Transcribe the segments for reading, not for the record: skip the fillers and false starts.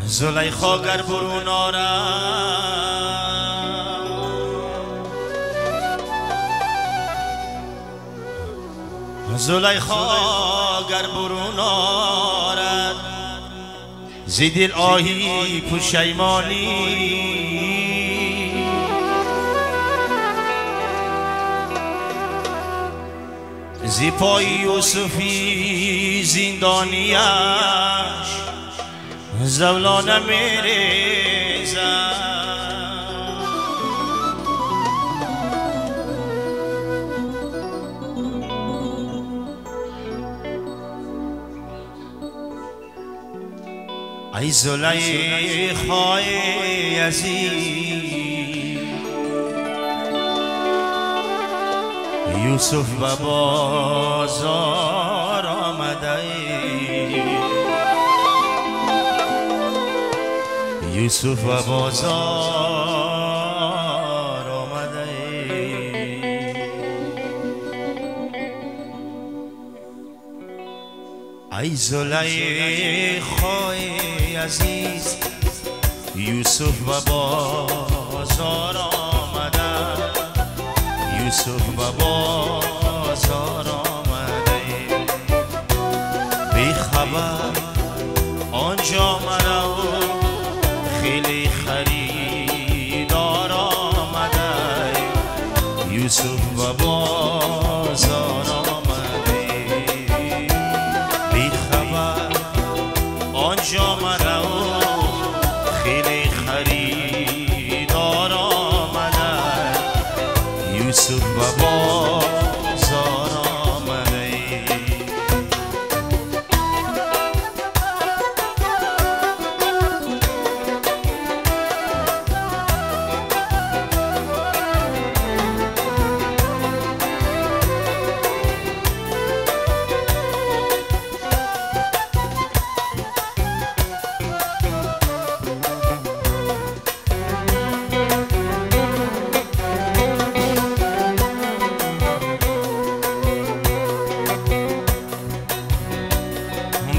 زلیخا گر برون آرد، زلیخا گر برون آرد، ز دل آهی پشیمانی. ز پای یوسفی زندانیش زولانه میریزد. ای زلیخای عزیز، یوسف به بازار آمده، یوسف به بازار آمده. ای زلیخای عزیز، یوسف به بازار آمده، یوسف به بازار آمده. بی خبر آنجا مرو، خیلی خریدار آمده، یوسف به بازار آمده. بی خبر آنجا مرو، خیلی خریدار آمده، یوسف به بازار آمده.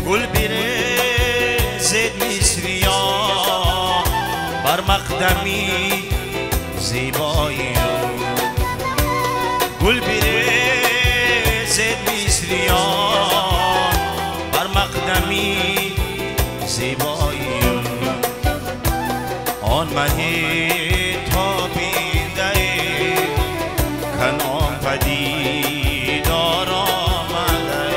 گل بریزد مصریان بر مقدمی زیبایی، گل بریزد مصریان بر مقدمی زیبایی. آن مه تابیده کنعان پدیدار آمده،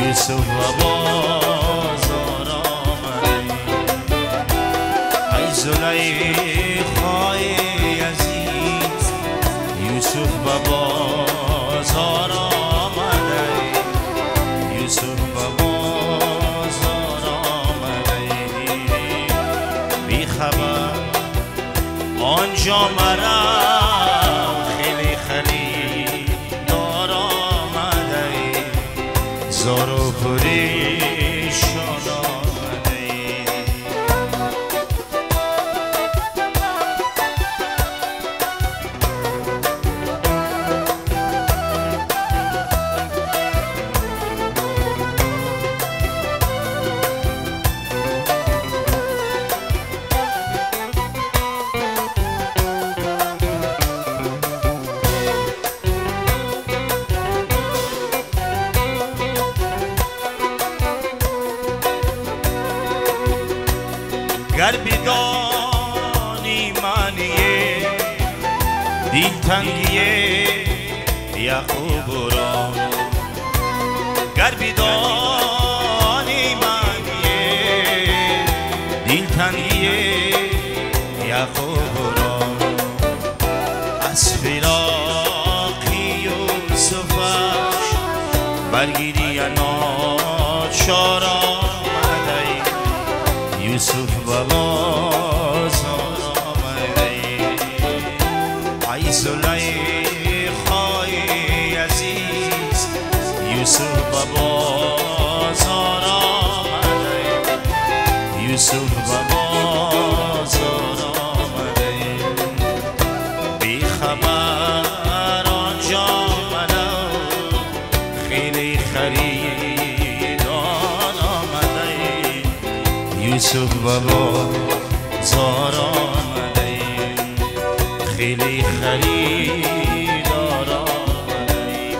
یوسف به بازار آمده. ای زلیخای عزیز، یوسف به بازار آمده، یوسف به بازار آمده. بی خبر آنجا مرم، خیلی خریدار آمده، زار و پریشان آمده. گر بدانی معنی دلتنگی یعقوب را، گر بدانی معنی دلتنگی یعقوب را، از فراق یوسفش برگیری ناچار آمده، یوسف به بازار آمده. ای زلیخای عزیز، یوسف به بازار آمده، یوسف به بازار آمده. بی خبر آنجا مرو، خیلی خریدار آمده، یوسف یوسف بابا زار آمده ایم، خیلی خریدار آمده ایم،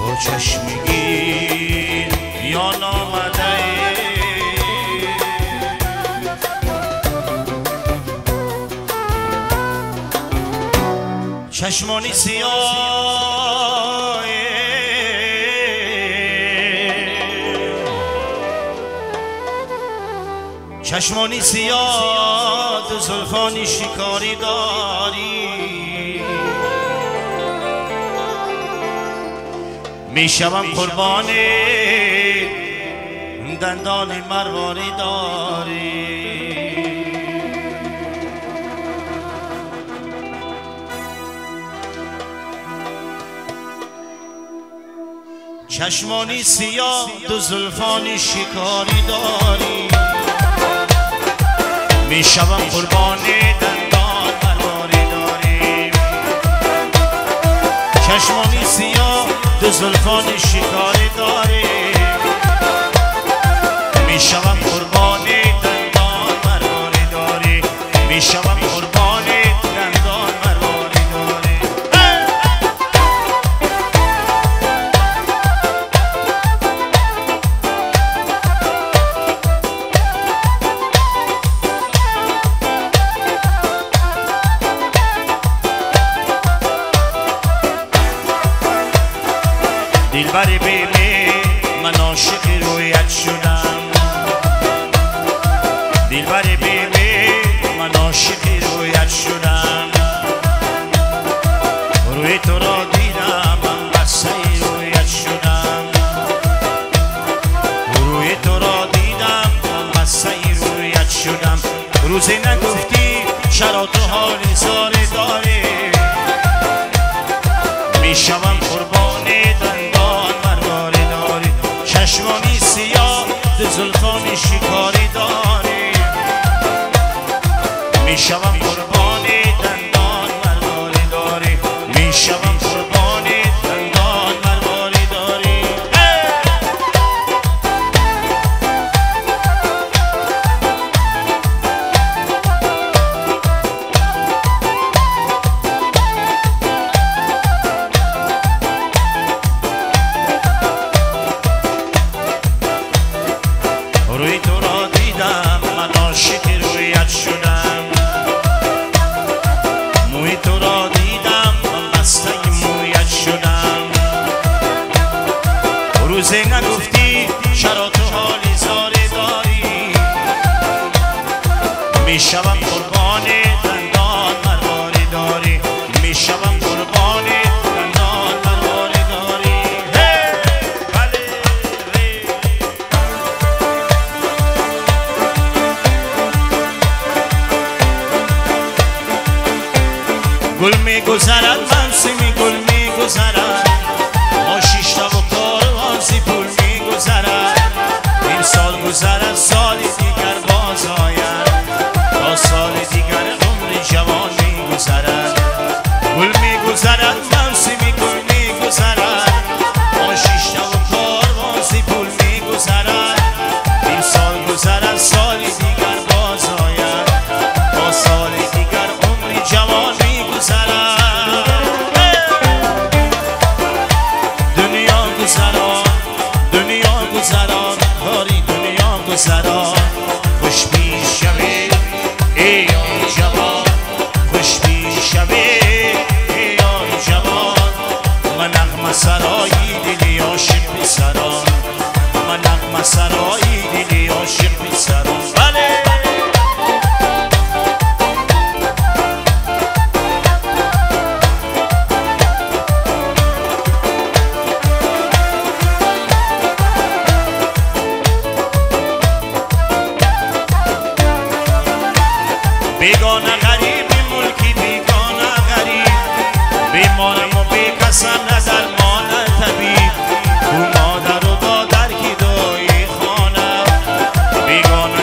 با چشم گیر یان آمده ایم. چشمانی سیاه، چشمانی سیاه، زلفانی شکاری داری، میشوم قربان دندان مرواری داری. چشمانی سیاه، دو زلفانی شکاری داری، میشوم قربان دندان مرواری داری. چشمانی سیاه، دو زلفانی شکاری داری، میشوم قربان دندان مرواری داری، میشوم قربان دندان مرواری داری. دلبر بیمه من عاشق رویت شدم، دلبر بیمه من عاشق رویت شدم، روی تو را دیدم من بسته رویت شدم، روی تو را دیدم من بسته رویت شدم. روزی نگفتی چرا تو حال زار داری، میشوم قربان دندان مرواری داری. چشمانی سیاه، دو زلفانی شکاری داری، میشوم قربان دندان مرواری داری، میشوم قربان دندان مرواری داری. روی تو را دیدم من عاشق رویت شدم، موی تو را دیدم من بسته مویت شدم. روزی نگفتی چرا تو حالی زار داری، میشوم قربان دندان مرواری داری، میشوم قربان دندان مرواری داری. گل می گذرد موسمی گل می گذرد، ما شیشتا و کاروان پول می گذرد، این سال گذرد سال دیگر باز آید، تا سال دیگر عمر جوان می گذرد. گل می گذرد موسمی گل می گذرد، ما شیشتا و کاروان پول می گذرد، این سال گذرد سال دیگر باز آید، تا سال دیگر عمر جوان می گذرد. دنیا گذران، دنیا گذران، کاری دنیا گذران، خوش می‌شوی ای یار جوان، خوش می‌شوی ای یار جوان. من نغمه سرایی دلی عاشق پسران، من نغمه سرایی دلی عاشق پسران. بله بیگانه غریب ملکی بیگانه غریب، بیمارم و بیکسم نه درمان طبیب، کو مادر و دادر کی دایی خانه. بیگانه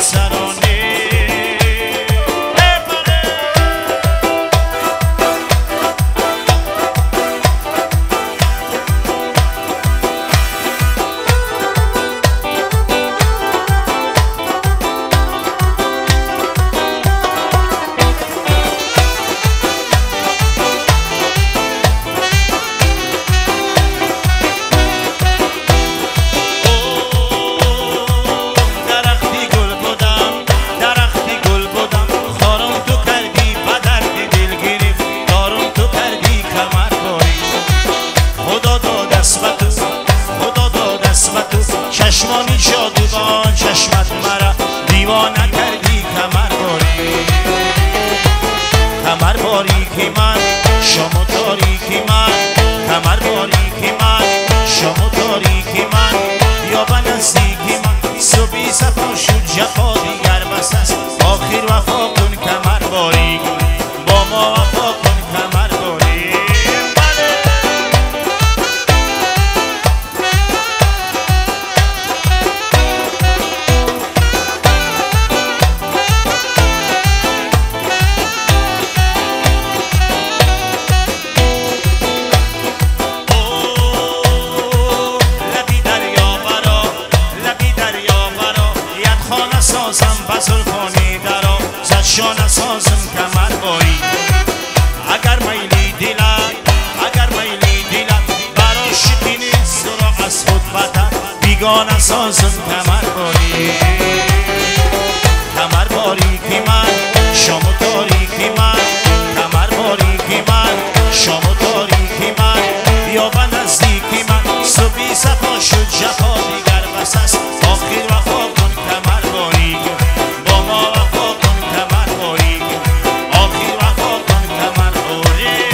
سرانه چشمانی جادوبان چشمت مرا دیوانه کردی کمر باری کمر باریکی من شما تاریکی من کمر باریکی من شما تاریکی من یا به نزدیکی من صبحی صفا شد جفا دیگر بس است آخر وفا کن کمر باریک با ما وفا کن کمر باریک. شانه سازم کمر باری اگر میلی دلت اگر میلی دلت برا شقی نیست را از خود بدر بیگانه سازم کمر باری کمر باریکی من شام و تاریکی من کمر باریکی من شام و تاریکی من بیا به نزدیکی من صبحی صفا شد جفا دیگر بس است آخر وفا کن کمر باریک با ما وفا کن کمر باریک آخر وفا کن کمر باریک.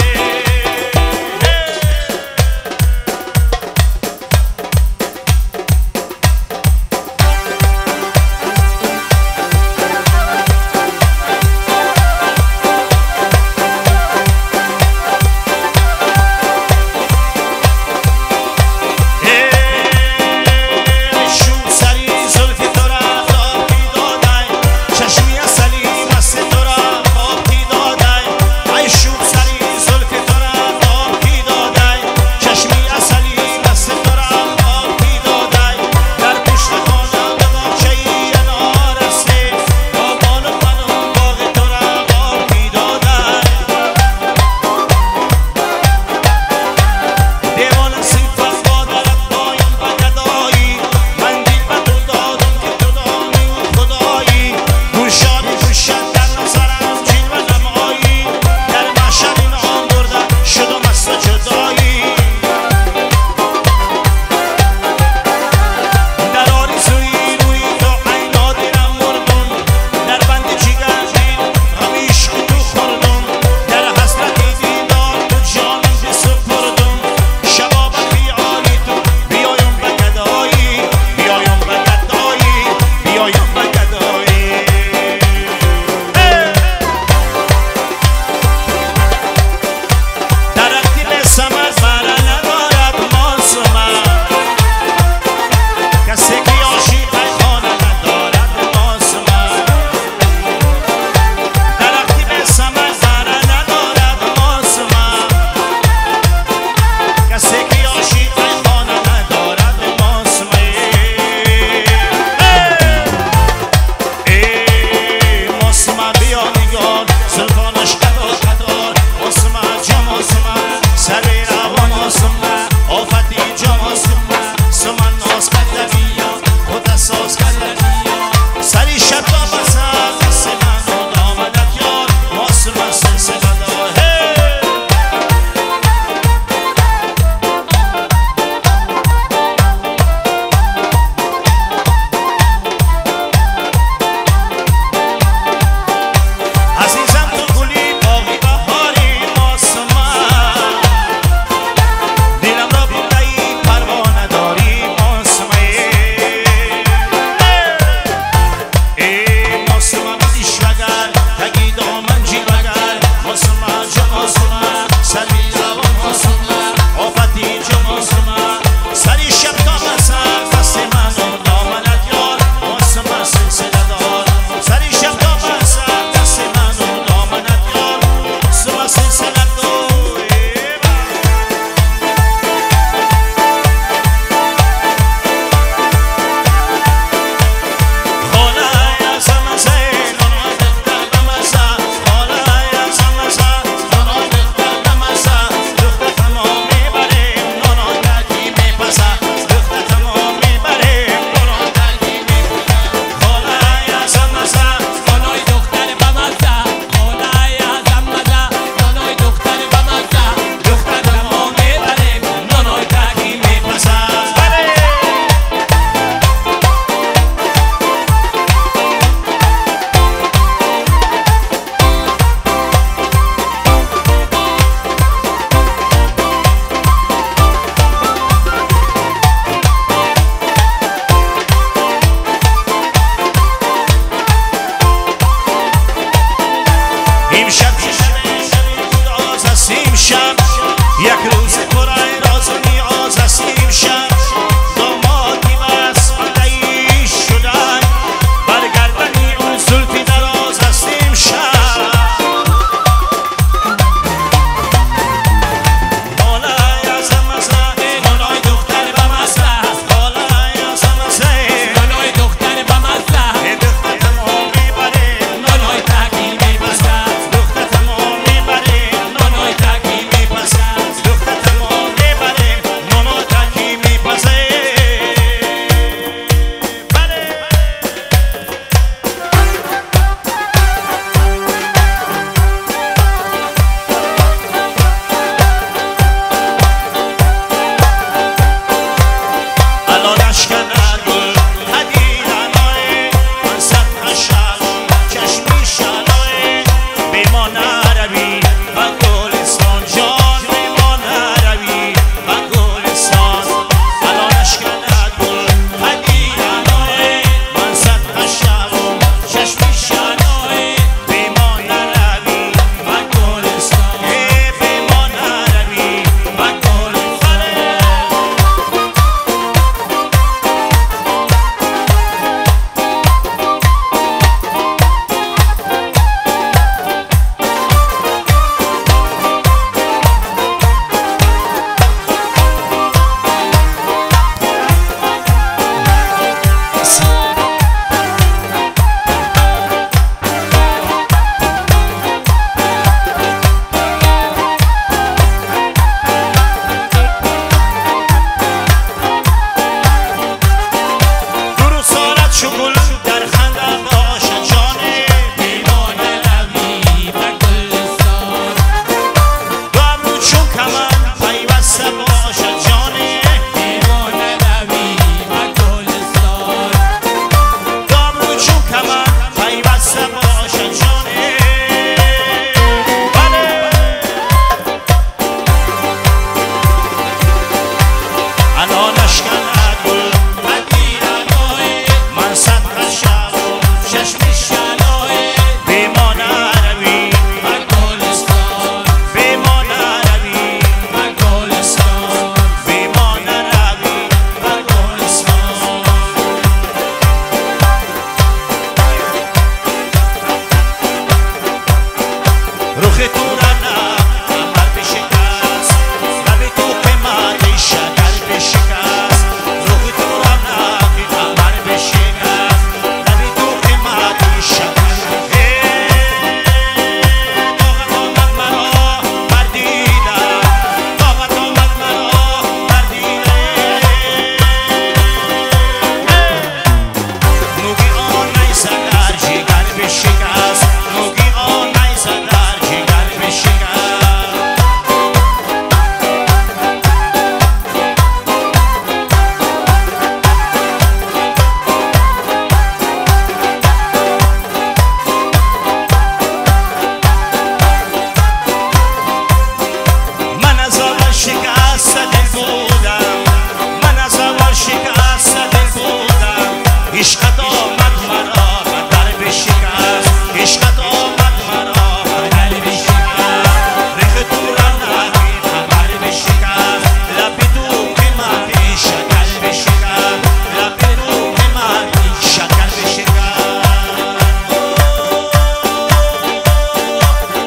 عشقت آمد مرا به در بشکست، عشقت آمد مرا به در بشکست، رخ تو را نبی خبر بشکست، لب تو قیمتی شکر بشکست، لب تو قیمتی شکر بشکست.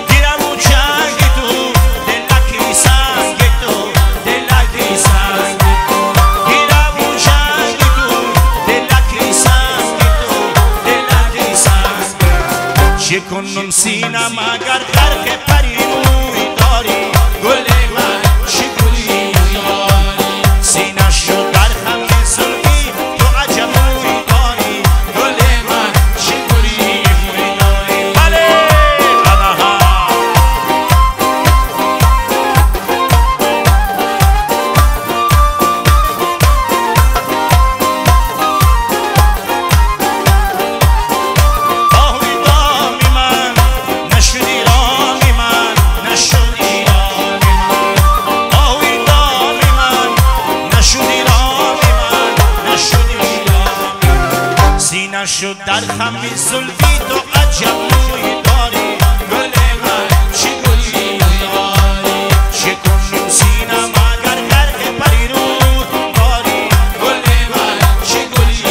گیرم و چنگ تو دلکی سنگ تو، دلکی سنگ تو، گیرم و چنگ تو دلکی سنگ تو، دلکی سنگ تو. چه کنم سینم اگر غرق پری روی داری، گل من چه گلی داری، سینه شد در خم زلفی تو عجب موی داری، گل من چه گلی داری. بله آها. آهوی دامی من نشدی رامی من، نشدی رامی من، آهوی دامی من نشدی رامی من، نشدی رامی من. سینه شد در خم زلفی تو عجب موی داری، گل من چه گلی داری، چه کنم سینم اگر غرق پری رو داری، گل من چه گلی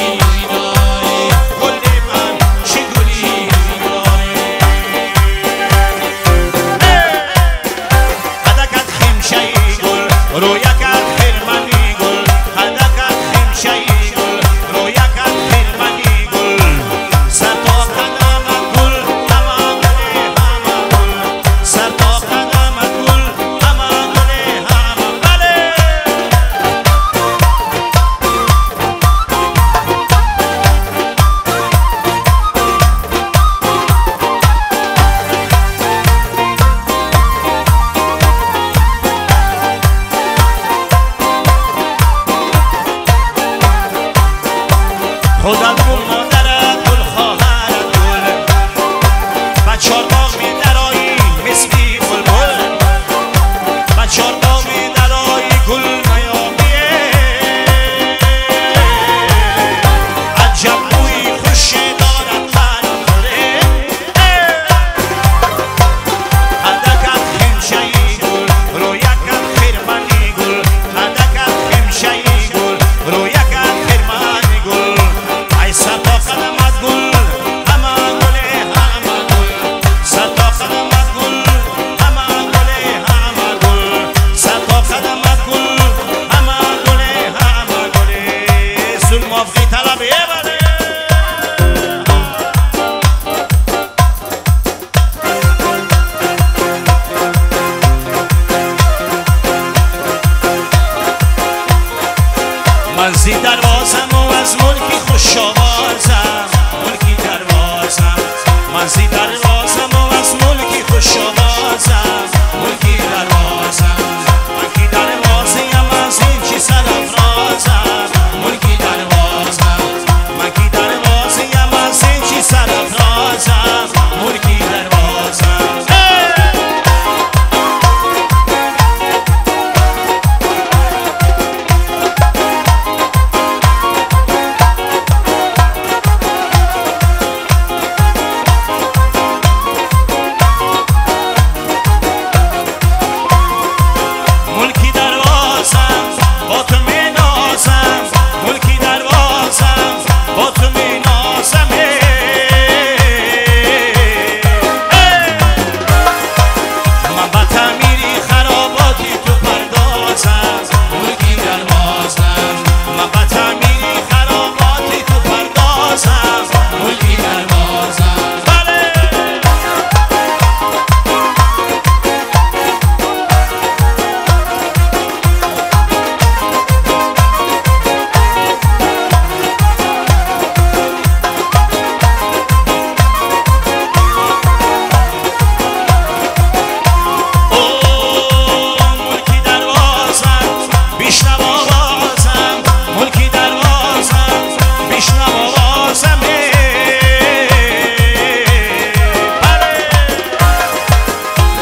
داری، گل من چه گلی داری. قدکت خمشه گل رویکت خرمنی گل، قدکت خمشه گل رویکت خرمنی گل، سر تا قدمت گل همه گل همه گل، سر تا قدمت گل همه گل همه. بله خودت گل مادرت گل خواهرت گل، بچار باغ می درایی مثلی بلبل، بچار باغ می درایی گل نیابیه، عجب بوی خوش دارد هر گله. قدکت خمشه گل رویکت خرمنی گل، قدکت خمشه گل رویکت خرمنی گل، ای سر تا قدمت گل همه گل همه گل، سر تا قدمت گل همه گل همه گل، سر تا قدمت گل همه گل همه گل. سول موافقی طلب یه بله. من زی دروازم و از ملکی خوش آوازم، ملکی دروازم، من زی دروازم و از ملکی خوش آوازم، ملکی دروازم، من کی دروازیم از این چی سرافرازم، ملکی دروازم، من کی دروازیم از این چی سرافرازم، ملکی دروازم. ملکی دروازم با تو می نازم، ملکی دروازم با تو می نازم، من به تعمیری خراباتی تو پردازم، ملکی دروازم، من به تعمیری خراباتی تو پردازم، ملکی دروازم. بله ملکی دروازم بشنو آوازم، ملکی دروازم بشنو آوازم. بله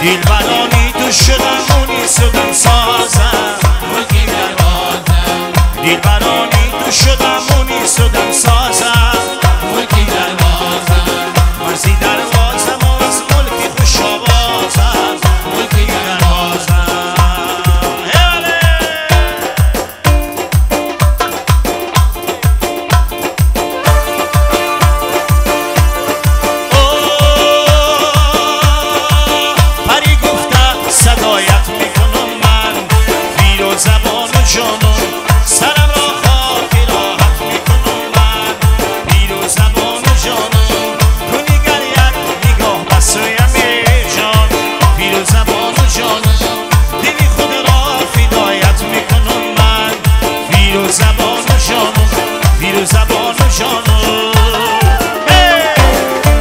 دلبرانی تو شدم و نیستم سازم، ملکی دروازم، دلبرانی تو شدم و نیستم سازم. جانو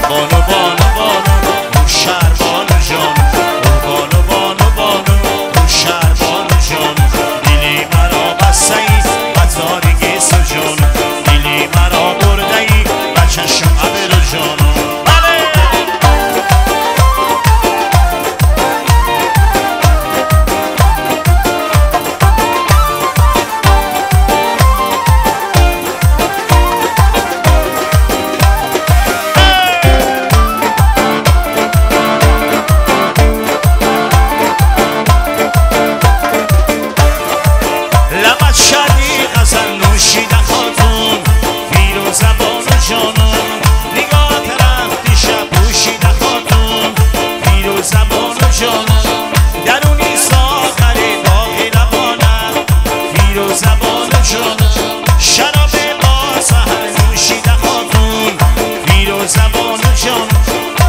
بانو بانو بانو او شهربانو جانو بانو بانو بانو او شهربانو جانو دلی مرا بسته ای قطار گیسو جانو دلی مرا برده ای و چشم ابرو جانو.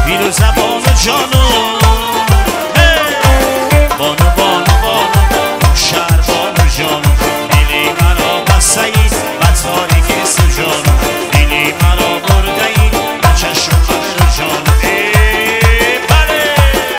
فیروزه بانو جانو،